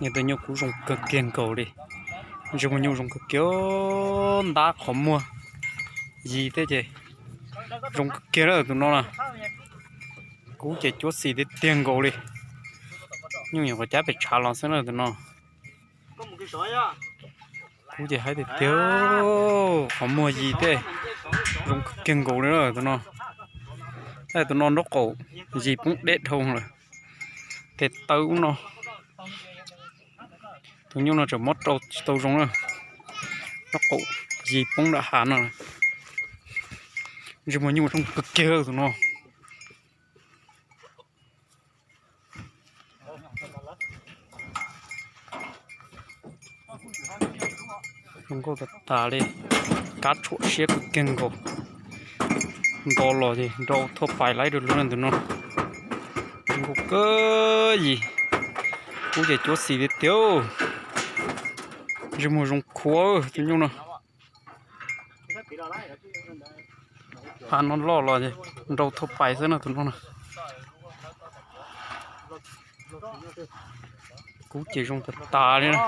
Tus nyuj kub zoo kawg kiag nkaus li. Ntsej muag nyuj zoo kawg kiag, ntab qhov muag yig thiab ces zoo kawg kiag lawm tus no na. Kub ces cuab xim tiag tiag nkaus li. Nyuj nyuam qhuav cab pem tshav los xwb na tus no. Kub ces haib tiag tiag, qhov muag yig thiab zoo kawg kiag nkaus li na tus no. Tus no nraub qaum yig poob deb dhau lawm. Tes taw ub no. Tus nyuj no tseem mob rau tsis tau zoo na. Nraub qaum yig poob nram hav no. Ntsej muag nyuj zoo kawg kiag tus no. Zoo nkauj tas tas li, kab tshuam siab kawg kiag nkaus. Nto los ces nrau thauj pais laib rau lub ntawm no. Zoo nkauj kawg yig, kub ces cuab xim tiag tiag. Ntsej muag zoo khuav tus nyuj no. Hav no loj los nrau thauj pais xwb no tus no na. Kub ces zoo tas tas li na.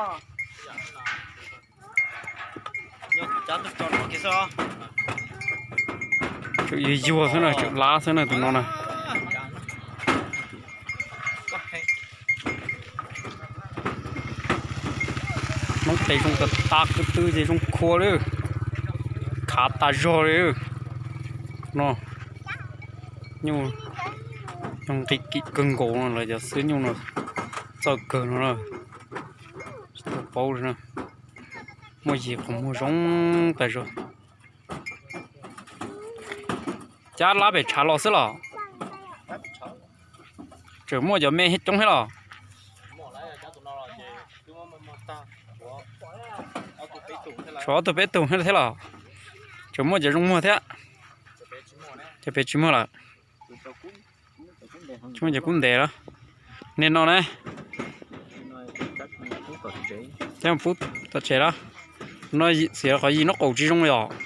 Tseem yuag yuag xwb na, tseem lab xwb na tus no na. Noob tes zoo tas tas, ko tw ces zoo khuav li, khav tas zog li no. Nyuj nqi kim kawg nkaus no, lawv cov xwb nyuj no txawj kawg no na. Tsis tau paub li na. Muaj yig qhov muag zoo tas zog. Cab lab pem tshav los xwb los? Tseem muaj cov me coob thiab los? Tshuav ob tug peb tug thiab los? Tseem muaj cov zoo muag thiab? Cov pem tsis muag lawm. Tsis muaj cov kub ntev lawm. Niag no ne? Cab pub tom tsev lawm. No xiav qhov yig nraub qaum tsis zoo li os.